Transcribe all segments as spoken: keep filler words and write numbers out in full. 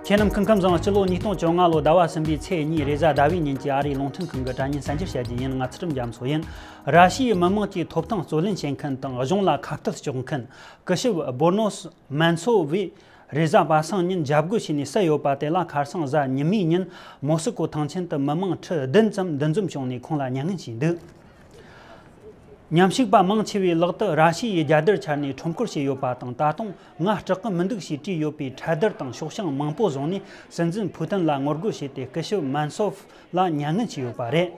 ཁྱེད་རྣམས་སྐུ་ཁམས་བཟང་། སྤྱི་ལོ་ཉིས་སྟོང་བཅོ་ལྔ་ལོ་ཟླ་བ་གསུམ་པའི་ཚེས་གཉིས་རེས་གཟའ་ཟླ་བའི་ཉིན་གྱི་ཨ་རིའི་རླུང་འཕྲིན་ཁང་གི་དྲ་བརྙན་གསར་འགྱུར་བཤད་རྒྱུ་ཡིན། ང་ཚུལ་ཁྲིམས་རྒྱ་མཚོ་ཡིན། ར་ཤི་ཡའི་མི་དམངས་ཀྱི་ཐོབ་ཐང་རྩོད་ལེན་བྱེད་མཁན་དང་གཞུང་ལ་ཁ་གཏད་གཅོག་མཁན་སྐུ་ཞབས་བོ་ནོས་མན་སོ་ཝི་རེས་གཟའ་པ་སངས་ཉིན་འཇབ་རྒོལ་བྱས་ནས་བསད་ཡོད་པ་དེ་ལ་ཁ་སང་གཟའ་ཉི་མའི་ཉིན་མོ་སི་ཀོ་ཐང་ཆེན་དུ་མི་མང་ཁྲི་བདུན་ཙམ་འདུ་འཛོམས་བྱུང་ནས་ཁོང་ལ་མྱ་ངན་བྱས་འདུག། མཉམ་ཞུགས་པ་མང་ཆེ་བའི་ལག་ཏུ་ར་ཤི་ཡའི་རྒྱལ་དར་འཕྱར་ནས་ཁྲོམ་སྐོར་བྱས་ཡོད་པ་དང་། ད་དུང་ང་སྐྲག་གི་མི་འདུག་ཞེས་བྲིས་ཡོད་པའི་ཁྲལ་དར་དང་ཤོག་བྱང་མང་པོ་བཟུང་ནས་སྲིད་འཛིན་ཕུའུ་ཏིན་ལ་ངོ་རྒོལ་བྱས་ཏེ། སྐུ་ཞབས་མན་སོ་ཧྥི་ལ་མྱ་ངན་བྱས་ཡོད་པ་རེད།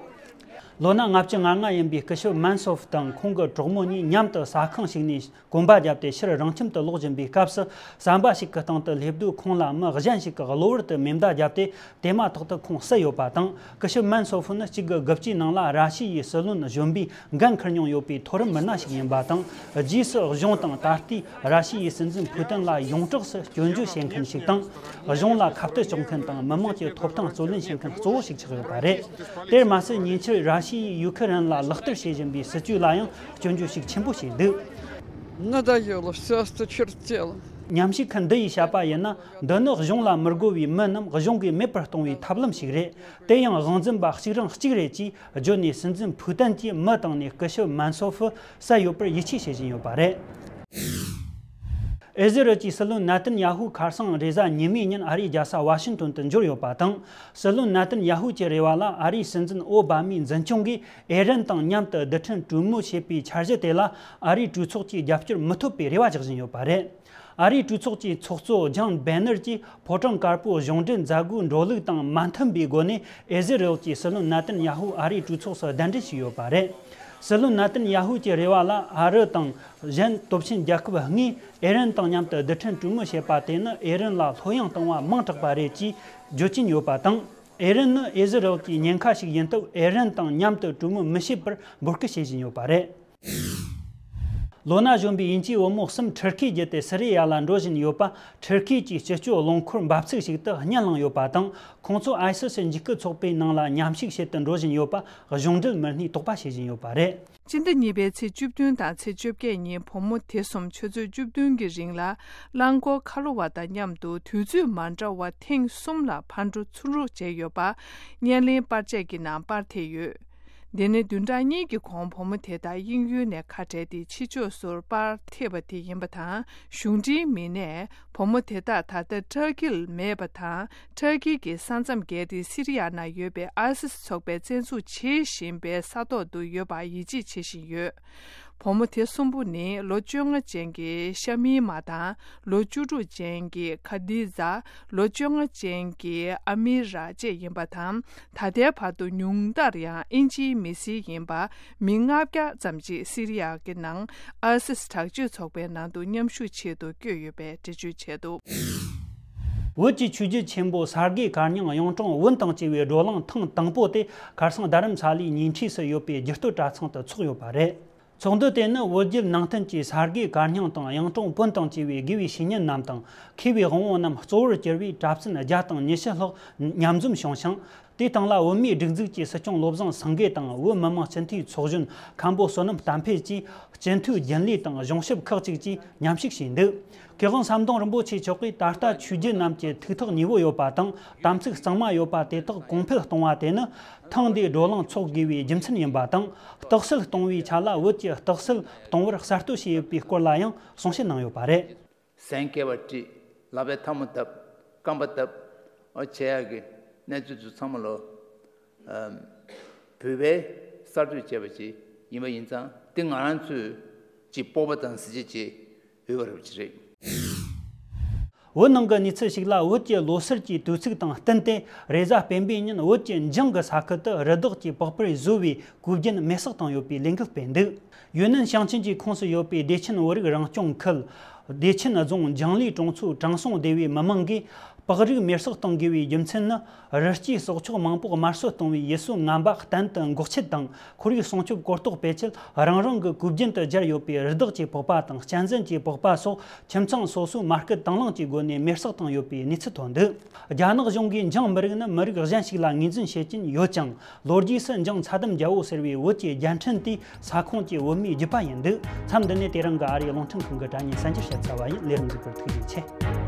ལོ་ན་ལྔ་བཅུ་ང་ལྔ་ཡིན་པའི་སྐུ་ཞབས་མན་སོ་ཧྥི་དང་ཁོང་གི་གྲོགས་མོ་གཉིས་མཉམ་དུ་ཟ་ཁང་ཞིག་ནས་གོམ་པ་བརྒྱབ་སྟེ་ཕྱིར་རང་ཁྱིམ་དུ་ལོག་བཞིན་པའི་སྐབས་སུ། ཟམ་པ་ཞིག་གི་སྟེང་དུ་སླེབས་དུས་ཁོང་ལ་མི་གཞན་ཞིག་གིས་གློ་བུར་དུ་མེ་མདའ་བརྒྱབ་སྟེ། དེ་མ་ཐག་ཏུ་ཁོང་བསད་ཡོད་པ་དང་། སྐུ་ཞབས་མན་སོ་ཧྥི་ནི་གཅིག་དགུ་དགུ་བཅུའི་ནང་ལ་ར་ཤི་ཡའི་སྲིད་བློན་གཞོན་པའི་འགན་འཁུར་མྱོང་ཡོད་པའི་མཐོ་རིམ་མི་སྣ་ཞིག་ཡིན་པ་དང་། རྗེས་སུ་གཞུང་དང་ད་ལྟའི་ར་ཤི་ཡའི་སྲིད་འཛིན་ཕུའུ་ཏིན་ལ་ཡོངས་གྲགས་སུ་སྐྱོན་བརྗོད་བྱེད་མཁན་ཞིག་དང་། གཞུང་ལ་ཁ་གཏད་གཅོག་མཁན་དང་མི་དམངས་ཀྱི་ཐོབ་ཐང་རྩོད་ལེན་བྱེད་མཁན་གཙོ་བོ་ཞིག་ཆགས་ཡོད་པ་རེད། དེར་མ་ཟད། ཉེ་ཆར་ར་ཤི་ཡས་ཡུ་ཁི་རན་ལ་ལག་བསྟར་བྱེད་བཞིན་པའི་སྲིད་ཇུས་ལ་ཡང་སྐྱོན་བརྗོད་ཤུགས་ཆེན་པོ་བྱས་འདུག། Надоело, всё осточертело. མཉམ་ཞུགས་ཁུལ་འདི་ཡིས་བཤད་པ་ཡིན་ན། འདི་ནི་གཞུང་ལ་མི་དགོས་པའི་མི་རྣམས་གཞུང་གིས་མེད་པར་གཏོང་བའི་ཐབས་ལམ་ཞིག་རེད། དེ་ཡང་དབང་འཛིན་པ་གཅིག་རང་གཅིག་རེད་ཅེས་བརྗོད་ནས། སྲིད་འཛིན་ཕུའུ་ཏན་གྱིས་མི་བཏང་ནས་སྐུ་ཞབས་མན་སོ་ཧྥི་བསད་ཡོད་པར་ཡིད་ཆེས་བྱེད་བཞིན་ཡོད་པ་རེད། ཨི་ཟི་རལ་གྱི་སྲིད་བློན་ནེ་ཐན་ཡ་ཧུ་ཁ་སང་རེས་གཟའ་ཉི་མའི་ཉིན་ཨ་རིའི་རྒྱལ་ས་ཝ་ཤིང་ཏོན་དུ་འབྱོར་ཡོད་པ་དང་། སྲིད་བློན་ནེ་ཐན་ཡ་ཧུ་གྱི་རེ་བ་ལ། ཨ་རིའི་སྲིད་འཛིན་ཨོ་བྷ་མའི་འཛིན་སྐྱོང་གིས་ཨེ་རན་དང་མཉམ་དུ་རྡུལ་ཕྲན་གྲོས་མོལ་བྱེད་པའི་འཆར་གཞི་དེ་ལ་ཨ་རིའི་གྲོས་ཚོགས་ཀྱི་རྒྱབ་སྐྱོར་མི་ཐོབ་པའི་རེ་བ་རྒྱག་བཞིན་ཡོད་པ་རེད། ཨ་རིའི་གྲོས་ཚོགས་ཀྱི་ཚོགས་གཙོ་ཇོན་བེ་ནར་གྱིས་ཕོ་བྲང་དཀར་པོའི་གཞུང་འབྲེལ་མཛད་སྒོའི་འགྲོ་ལུགས་དང་མ་མཐུན་པའི་སྒོ་ནས། ཨི་ཟི་རལ་གྱི་སྲིད་བློན་ནེ་ཐན་ཡ་ཧུ་ཨ་རིའི་གྲོས་ཚོགས་སུ་གདན་འདྲེན་བྱས་ཡོད་པ་རེད། སྲིད་བློན་ནེ་ཐན་ཡ་ཧུ་གྱི་རེ་བ་ལ། ཨ་རི་དང་གཞན་སྟོབས་ཆེན་རྒྱལ་ཁབ་ལྔས་ཨེ་རན་དང་མཉམ་དུ་རྡུལ་ཕྲན་གྲོས་མོལ་བྱེད་པ་དེ་ནི་ཨེ་རན་ལ་ལྷོད་ཡངས་གཏོང་བ་མང་དྲགས་པ་རེད་ཅེས་བརྗོད་ཀྱིན་ཡོད་པ་དང་། ཨེ་རན་ནི་ཨི་ཟི་རལ་གྱི་ཉེན་ཁ་ཞིག་ཡིན་སྟབས། ཨེ་རན་དང་མཉམ་དུ་གྲོས་མོལ་མི་བྱེད་པར་འབོད་སྐུལ་བྱེད་བཞིན་ཡོད་པ་རེད། ལོ་ན་གཞོན་པའི་དབྱིན་ཇིའི་བུ་མོ་གསུམ་ཐུར་ཁེ་བརྒྱུད་དེ་སི་རི་ཡ་ལ་འགྲོ་བཞིན་ཡོད་པ། ཐུར་ཁེ་གྱི་སྤྱི་སྤྱོད་རླངས་འཁོར་འབབ་ཚིགས་ཤིག་ཏུ་ཉལ་ལངས་ཡོད་པ་དང་། ཁོང་ཚོ་ཨའི་སི་སི་འཇིགས་སྐུལ་ཚོགས་པའི་ནང་ལ་མཉམ་ཞུགས་བྱེད་དུ་འགྲོ་བཞིན་ཡོད་པ། གཞུང་འབྲེལ་མི་སྣས་དོགས་པ་བྱེད་བཞིན་ཡོད་པ་རེད། སྤྱི་ཟླ་གཉིས་པའི་ཚེས་བཅུ་བདུན་དང་ཚེས་བཅོ་བརྒྱད་ཉིན་བུ་མོ་དེ་གསུམ་ཆུ་ཚོད་བཅུ་བདུན་གྱི་རིང་ལ་རླངས་འཁོར་ཁ་ལོ་བ་དང་མཉམ་དུ་དུས་ཚོད་མ་འདྲ་བ་ཐེངས་གསུམ་ལ་ཕར་འགྲོ་ཚུར་འགྲོ་བྱས་ཡོད་པ་བརྙན་ལེན་པར་ཆས་ཀྱི་ནང་པར་ཐེབས་ཡོད། འདི་ནི་བདུན་ཕྲག་གཉིས་ཀྱི་གོང་བུ་མོ་དེ་དག་དབྱིན་ཡུལ་ནས་ཁ་བྲལ་ཏེ་ཕྱི་ཕྱོགས་སུ་པར་ཐེབས་པ་དེ་ཡིན་པ་དང་། གཞུང་འབྲེལ་མི་སྣས་བུ་མོ་དེ་དག་ད་ལྟ་ཏུར་ཀིར་མེད་པ་དང་། ཏུར་ཀི་གི་ས་མཚམས་བརྒལ་ཏེ་སི་རི་ཡ་ནང་ཡོད་པའི་ཨའི་སི་སི་ཚོགས་པས་བཙན་འཛུལ་བྱེད་བཞིན་པའི་ས་ཐོག་ཏུ་ཡོད་པར་ཡིད་ཆེས་བྱེད་བཞིན་ཡོད། བུ་མོ་དེ་གསུམ་པོ་ནི་ལོ་བཅོ་ལྔ་ཅན་གྱི་ཤ་མི་མ་དང་། ལོ་བཅུ་དྲུག་ཅན་གྱི་ཁ་དི་ཛ། ལོ་བཅོ་ལྔ་ཅན་གྱི་ཨ་མི་ར་བཅས་ཡིན་པ་དང་། ད་ལྟའི་བར་དུ་ཉུང་མཐར་ཡང་དབྱིན་ཇིའི་མི་སེར་ཡིན་པ་མི་ལྔ་བརྒྱ་ཙམ་ཞིག་སི་རི་ཡ་གི་ནང་ཨའི་སི་སི་དྲག་སྤྱོད་ཚོགས་པའི་ནང་དུ་མཉམ་ཞུགས་ཆེད་དུ་བསྐྱོད་ཡོད་པའི་འགྲེལ་བརྗོད་བྱས་འདུག། བོད་ཀྱི་ཆོས་བརྒྱུད་ཆེན་པོ་ས་དགེ་བཀའ་རྙིང་གཡུང་དྲུང་བོན་དང་བཅས་པའི་བགྲོ་གླེང་ཐེངས་དང་པོ་དེ་ཁ་སང་རྡ་རམ་ས་ལའི་ཉེ་འཁྲིས་སུ་ཡོད་པའི་རྒྱུད་སྟོད་གྲྭ་ཚང་དུ་འཚོགས་ཡོད་པ་རེད། ཚོགས་འདུ་དེ་ནི་བོད་བརྒྱུད་ནང་བསྟན་གྱི་ས་དགེ་བཀའ་རྙིང་དང་གཡུང་དྲུང་བོན་དང་བཅས་པའི་དགེ་བའི་བཤེས་གཉེན་རྣམས་དང་མཁས་པའི་དབང་པོ་རྣམས་གཙོ་བོར་གྱུར་བའི་གྲྭ་བཙུན་བརྒྱ་དང་ཉི་ཤུ་ལྷག་མཉམ་འཛོམས་བྱུང་ཞིང་། དེའི་སྟེང་ལ་བོད་མིའི་སྒྲིག་འཛུགས་ཀྱི་སྲིད་སྐྱོང་བློ་བཟང་སེང་གེ་དང་བོད་མི་མང་སྤྱི་འཐུས་ཚོགས་གཞོན་མཁན་པོ་བསོད་ནམས་བསྟན་འཕེལ་གྱིས་སྤྱི་འཐུས་རྒྱུན་ལས་དང་གཞུང་ཞབས་ཁག་ཅིག་བཅས་མཉམ་ཞུགས་བྱས་འདུག། མཁས་དབང་ཟམ་གདོང་རིན་པོ་ཆེ་མཆོག་གིས་ད་ལྟ་ཆོས་བརྒྱུད་རྣམས་ཀྱི་ཐུགས་ཐག་ཉེ་བོ་ཡོད་པ་དང་། དམ་ཚིག་གཙང་མ་ཡོད་པ་དེ་དག་གོང་འཕེལ་གཏོང་བ་དེ་ནི་ཐེངས་འདིའི་བགྲོ་གླེང་འཚོགས་དགོས་པའི་རྒྱུ་མཚན་ཡིན་པ་དང་། རྟགས་གསལ་གཏོང་བའི་ཆ་ལ་བོད་ཀྱི་རྟགས་གསལ་གཏོང་བར་གསར་གཏོད་བྱས་ཡོད་པའི་སྐོར་ལ་ཡང་གསུང་བཤད་གནང་ཡོད་པ་རེད། གཟན་སྐེ་བ་དཀྲིས། ལག་པས་ཐལ་མོ་བརྡབས། རྐང་པ་བརྡབས། ཨོ་བྱེད་ཡག་གི་གནས་ཚུལ་ཚོ་ཚང་མ་ལོ། ཨམ། བོད་པའི་གསར་གཏོད་བྱས་པ་ཅིག་ཡིན་པ་ཡིན་ཙང་། དེ་ང་རང་ཚོས་ཅིག་སྤོབས་པ་དང་གཟི་བརྗིད་ཅིག་ཡོད་པ་རབ་ཅིག་རེད། བོད་ནང་གི་གནས་ཚུལ་ཞིག་ལ། བོད་ཀྱི་ལོ་སར་གྱི་དུས་ཚིགས་དང་བསྟུན་ཏེ། རེས་གཟའ་སྤེན་པའི་ཉིན་བོད་ཀྱི་འཇང་གི་ས་ཁུལ་དུ་རི་དྭགས་ཀྱི་པགས་པར་བཟོ་བའི་གོས་རྒྱན་མེར་སྲེག་བཏང་ཡོད་པའི་ལས་འགུལ་སྤེལ་འདུག། ཡུན་ནན་ཞིང་ཆེན་གྱི་ཁོངས་སུ་ཡོད་པའི་བདེ་ཆེན་བོད་རིགས་རང་སྐྱོང་ཁུལ་བདེ་ཆེན་རྫོང་འཇང་ལིའི་གྲོང་ཚོའི་དྲང་སྲོང་སྡེ་བའི་མི་མང་གིས། པགས་རིགས་མེར་སྲེག་གཏོང་དགོས་པའི་རྒྱུ་མཚན་ནི། རི་སྐྱེས་སྲོག་ཆགས་མང་པོ་དམར་གསོད་གཏོང་བའི་ཡུལ་སྲོལ་ངན་པ་གཏན་དུ་འགོག་ཆེད་དང་། ཁོར་ཡུག་སྲུང་སྐྱོབ་གོ་རྟོགས་སྤེལ་ཆེད། རང་རང་གི་གོས་རྒྱན་དུ་སྦྱར་ཡོད་པའི་རི་དྭགས་ཀྱི་པགས་པ་དང་གཅན་གཟན་གྱི་པགས་པ་སོགས་ཁྱིམ་ཚང་སོ་སོའི་མ་སྐུལ་དང་བླངས་ཀྱི་སྒོ་ནས་མེར་སྲེག་བཏང་ཡོད་པའི་གནས་ཚུལ་ཐོན་འདུག། རྒྱ་ནག་གཞུང་གིས་འཇང་མི་རིགས་ནི་མི་རིགས་གཞན་ཞིག་ལ་ངོས་འཛིན་བྱེད་ཀྱིན་ཡོད་ཅིང་། ལོ་རྒྱུས་སུ་འཇང་ཚྭ་དམ་རྒྱལ་པོ་ཟེར་བའི་བོད་ཀྱི་རྒྱལ་ཕྲན་དེའི་ས་ཁོངས་ཀྱི་བོད་མིའི་རྒྱུད་པ་ཡིན་འདུག། མཚམས་འདི་ནས་དེ་རིང་གི་ཨ་རིའི་རླུང་འཕྲིན་ཁང་གི་དྲ་བརྙན་གསར་འགྱུར་བཤད་ཚར་བ་ཡིན། ལས་རིམ་གཟིགས་པར་ཐུགས་རྗེ་ཆེ།